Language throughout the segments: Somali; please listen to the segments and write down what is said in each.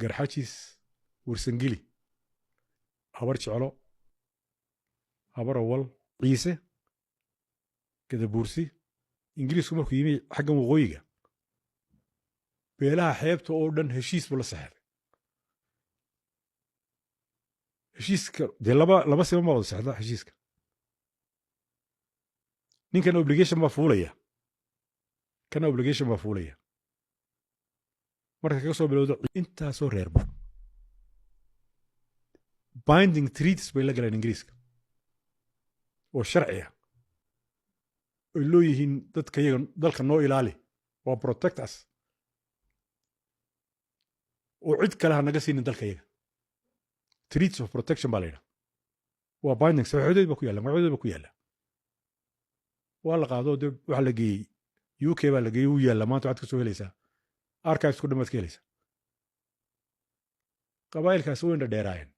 Garxajis, Warsangili, Habar Jeclo, Habar Awal, Ciise, Gadabuursi. Ingiriisku markuu yimi xaggan waqooyiga, beelaha xeebta oo dhan heshiis buu la saxeexday. Heshiiska dee laba laba siman baa wada sexda heshiiska. Ninkan obligation baa fuulaya, kana obligation baa fuulaya. Marka kaga soo bilowdo intaasoo reerba binding treaties bay la galeen Ingiriiska oo sharci ah, oy loo yihiin dadka yaga, dalka noo ilaali, waa protect us, oo cid kale ha naga siinin dalka yaga. Treaties of protection baa la yidhaha, waa binding. Saxiixadood ba ku yaalla, magacyadood ba ku yaalla. Waa la qaado, dee waxaa la geeyey UK baa la geeyey, wuu yaalla maanta. Waxaad ka soo helaysaa archives ku dhan baad ka helaysaa. Qabaa'ilkaasi way indha dheeraayeen.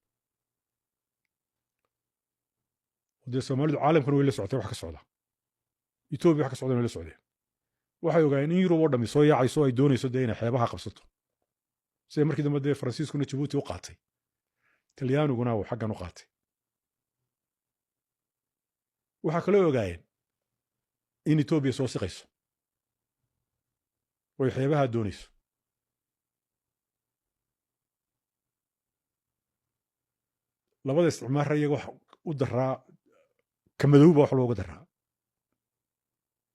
Dee Soomaalidu caalamkuna way la socotay wax ka socda Etoobiya, wax ka socdana way la socdeen. Waxay ogaayeen in Yurub oo dhammi soo yaacayso, ay doonayso dee inay xeebaha qabsato, sida markii dambe dee Faransiiskuna Jabuuti u qaatay, Talyaaniguna uu xaggan u qaatay. Waxaa kaloo ogaayeen in Etoobiya soo siqayso oy xeebaha doonayso. Labada isticmaarra iyaga wax u daraa ka madowba wax looga daraa.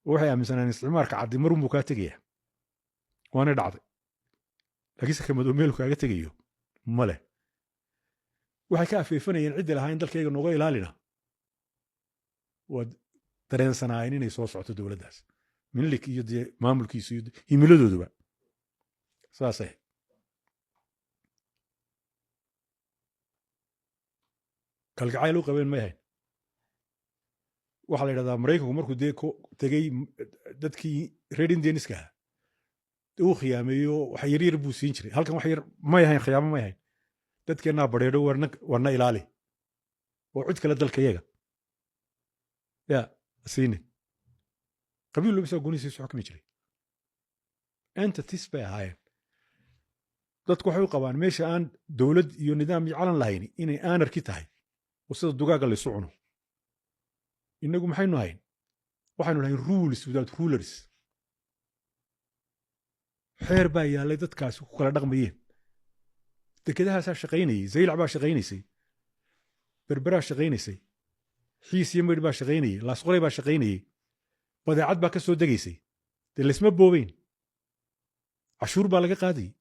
Waxay aaminsanaan isticmaarka caddi marun buu kaa tegaya, waanay dhacday, laakiinse ka madow meelu kaaga tegayo ma leh. Waxay ka afeefanayeen ciddii lahaa in dalkayga nooga ilaalina. Waad dareensanaayeen inay soo socoto dowladdaas Minilik iyo dee maamulkiisu iyo himiladooduba saasay. Kalgacayl u qabeen may ahayn. Waxaa la yidhahdaa Maraykanku markuu dee ku tegey dadkii reer Indianiska ahaa dee uu khiyaameeyo, wax yaryar buu siin jiray. Halkan wax yar may ahayn, khiyaamo may ahayn. Dadkeennaa badheedho, warna ilaali oo cid kale dalka yaga ya siinin. Qabiil walba isaa gooniisa isu xukmi jiray, entities bay ahaayeen. Dadku waxay u qabaan meesha aan dowlad iyo nidaam iyo calan lahayn inay anarchy tahay oo sida dugaaga laysu cuno. Innagu maxaynu hayn? Waxaynu lahayn rules without rulers. Xeer baa yaallay dadkaasi ku kala dhaqmayeen. Dekedahaasaa shaqaynayay, Zaylac baa shaqaynaysay, Berberaa shaqaynaysay, Xiis iyo Maydh baa shaqaynayay, Laasqoray baa shaqaynayay, badeecad baa ka soo degaysay. Dee laysma boobeyn, cashuur baa laga qaadayay.